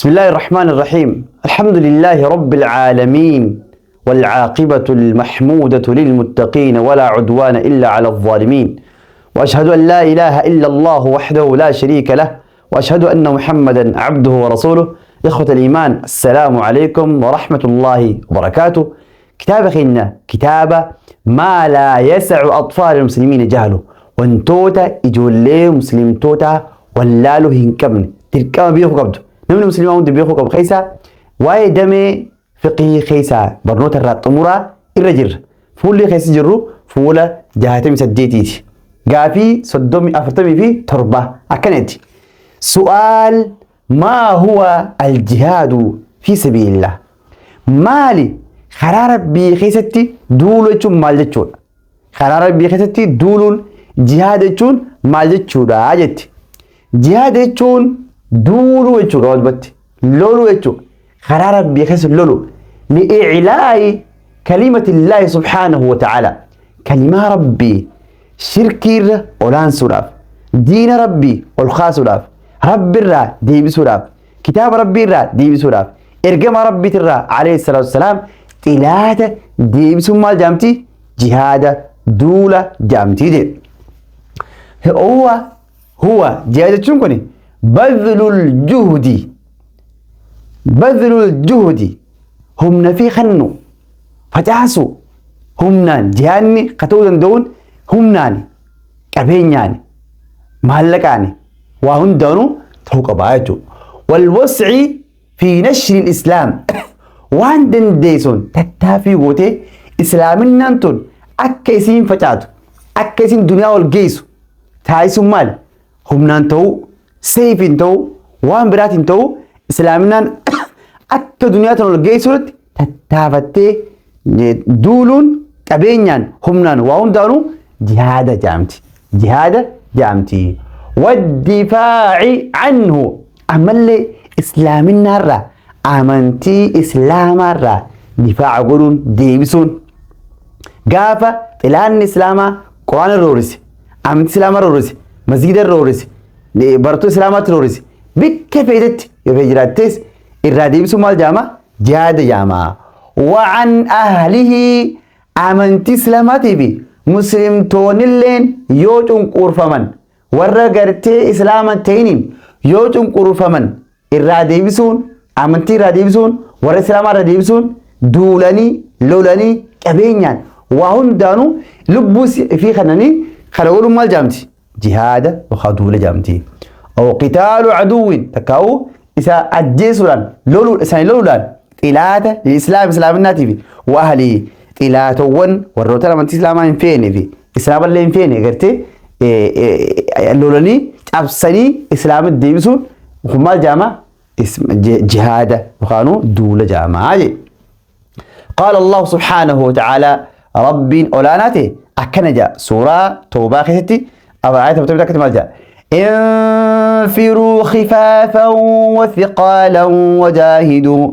بسم الله الرحمن الرحيم. الحمد لله رب العالمين، والعاقبة المحمودة للمتقين، ولا عدوان إلا على الظالمين، وأشهد أن لا إله إلا الله وحده لا شريك له، وأشهد أن محمدا عبده ورسوله. إخوة الإيمان، السلام عليكم ورحمة الله وبركاته. كتاب خينا كتابة ما لا يسع أطفال المسلمين جهله، wantoota ijoollee muslimtootaa wallaaluu hin qabne, dirqama beekuu qabdu, namni musliimaa hundi beekuu qabu keessaa waa'ee damee fiqhii keessaa barnoota irraa xumuraa irra jirra. Fuulli keessa jirru fuula 68ti. Gaafii 30 47 akkanatti. سؤال: ما هو الجهاد في سبيل الله؟ Maali karaa rabbii keessatti duuluu jechuun maal jechuudha? Karaa rabbii keessatti duuluun jihaada jechuun maal jechuudha jetti. Jihaada jechuun duuluu jechuudha gabaabatti. Loluu jechuudha. Karaa rabbii keessa lolu. لإعلاء كلمة الله سبحانه وتعالى. Kalimaa rabbii shirkiirra olaansuudhaaf, diina rabbii ol kaasuudhaaf, rabbiirraa deebisuudhaaf, kitaaba rabbiirraa deebisuudhaaf, ergama rabbiitirraa عليه الصلاة والسلام xilaata deebisuun maal jaamti? Jihaada, duula jaamtii jedhe. هو هو jihaada jechuun kun بذل الجهد، بذل الجهد humna fi kannu facaasu humnaan. Jihaadni ka ta'uu danda'uun humnaan, qabeenyaan, maallaqaan, waa hundaanuu ta'uu qabaa jechuudha. والوسع في نشر الإسلام, waan dandeessuun tattaaffii gootee islaaminaan tun akka isiin facaatu, akka isiin duniyaa ol geessu taasisuun maali? Humnaan ta'uu, seefiin ta'uu, waan biraatiin ta'uu, islaaminaan akka duniyaa tana ol geessuutti tattaafattee duuluun qabeenyaan, humnaan, waa hundaanuu jihaada jaamti. Jihaada jaamti. والدفاع عنه, ammallee islaaminaarraa, amantii islaamaarraa difaaca godhuun, deebisuun, gaafa xilaanni islaamaa quraana roorise, amantii islaamaa roorise, masgiida roorise, barattoota islaamaatti roorise, bikka feetetti yoo fee jiraattes irraa deebisuun maal jaama? Jihaada jaama. وعن أهله, amantii islaamaatii fi muslimtoonnilleen yoo cunqurfaman, warra gartee islaama ta'iniin yoo cunqurfaman, irraa deebisuun, amantii irraa deebisuun, warra islaamaa irraa deebisuun, duulanii lolanii qabeenyaan waa hundaanuu lubbuu fi kananii kana godhuun maal jaamti? Jihaada yookaan duula jaamti. أو قتال عدو, takkaa'u isa ajjeesuudhaan loluu, isaanii loluudhaan, xilaata islaam islaaminaatii fi وأهله, xilaatowwan warroota amantii islaamaa hin feene fi islaamallee hin feene gartee lolanii cabsanii islaamatti deebisuun kun maal jaama? Jihaada yookaan duula jaamaa jedhe. قال الله سبحانه وتعالى, رب أولاناته أكن جاء سورة توبة خيستي أو آية توبة كتب جاء: انفروا خفافا وثقالا وجاهدوا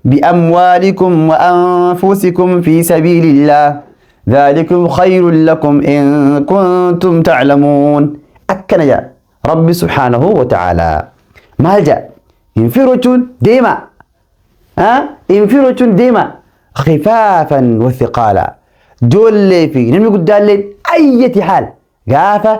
بأموالكم وأنفسكم في سبيل الله، ذلكم خير لكم إن كنتم تعلمون. أكن جاء ربي سبحانه وتعالى ما جاء؟ انفروا ديما، ها، انفروا ديما خفافا وثقالا, joollee fi namni guddaallee ayyati haal gaafa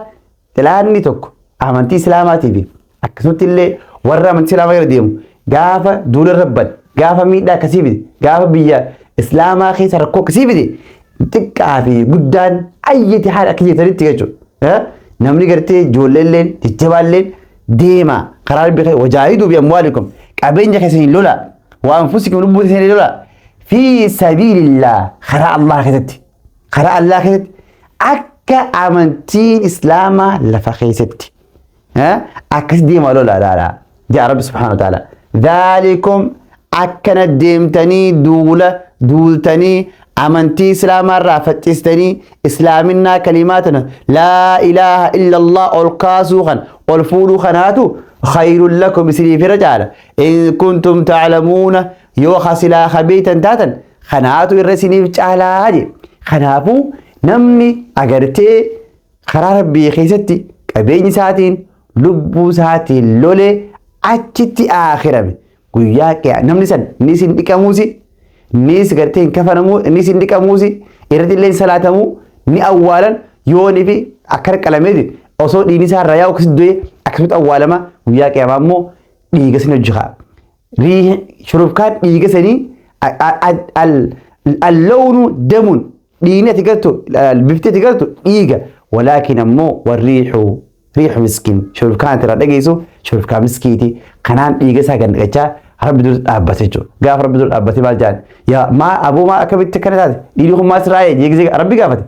xilaanni tokko amantii islaamaatii fi akkasumatti illee warra amantii islaamaa irra deemu gaafa duula rabban, gaafa miidhaa akkasii fide, gaafa biyya islaamaa keessa rakkoo akkasii fide, xiqqaa fi guddaan ayyati haal akka jettanitti jechuudha. Namni gartee ijoolleelleen jajjabaalleen deema karaa rabbii وجاهدوا بأموالكم, qabeenya keessanii lola, وأنفسكم, lubbuu keessanii lola, في سبيل الله, karaa Allah keessatti, karaa Allah keessatti, akka amantiin islaamaa lafa keessatti akkas deema lola laala jaa rabbi سبحانه وتعالى. ذلكم, akkana deemtanii duula duultanii amantii islaamaa irraa faccistanii islaaminaa kalimaa tana لا إله إلا الله ol kaasuu kan ol fuudhuu kanaatu خير لكم, isiniif irra caala, إن كنتم تعلمون, yoo kasilaa kabeeytan taatan kanaatu irra isiniif caalaa je. Kanaafuu namni agartee karaa rabbii keessatti qabeenya isaatiin, lubbuu isaatiin lolee achitti aakhirame Guyyaa qiyaa namni san ni isin dhiqamuusi, ni is gartee hin kafanamuu, ni isin dhiqamuusi, irratti illee hin salaatamuu, ni awwaalan. Yoonii fi akka qalameeti osoo dhiigni isaa irraa yaa'u akkasitti du'ee akkasumatti awwaalama. Guyyaa qiyaamaa immoo dhiiga sanii hojii ka'a. Shurufkaan dhiiga sanii allawnu damun, dhiigni ati gartu, bifti ati gartu dhiiga, walaakin ammoo warriixu riixu miskiin, shurufkaan ati irraa dhageessu shurufkaa miskiiti. Kanaan dhiiga isaa gad naqachaa rabbi dura dhaabbate jechuudha. Gaafa rabbi dura dhaabbate maal jedhan? Yaa maa aboo, maa akkamitti akkana taate? Dhiigni kun maal sirraa jeegisee rabbi gaafate.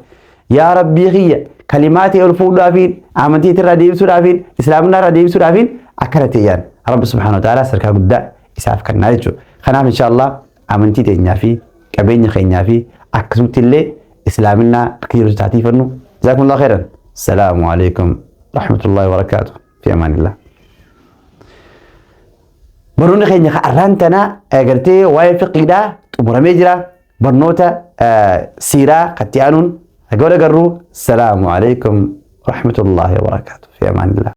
Yaa rabbii kiyya, kalimaa ta'e ol fuudhaafiin, amantii irraa deebisuudhaafiin, islaaminaa irraa deebisuudhaafiin akkana ta'e yaan. Rabbi subhaanahu wa ta'ala sadarkaa guddaa isaaf kennaa jechuudha. Kanaaf inshaallah amantii teenyaa fi qabeenya keenyaa fi akkasumatti illee islaaminaa akka jiru taatiifannu. Jazaakumullahu khairan. Salaamu alaikum rahmatullahi wa barakaatuh. Fi amaanillah. Barnoonni keenya har'aan tana gartee waa'ee fiqiidhaa xumuramee jira. Barnoota siiraa katti aanuun haga wal agarru. Salaamu alaikum rahmatullahi wa barakaatuh. Fi amaanillah.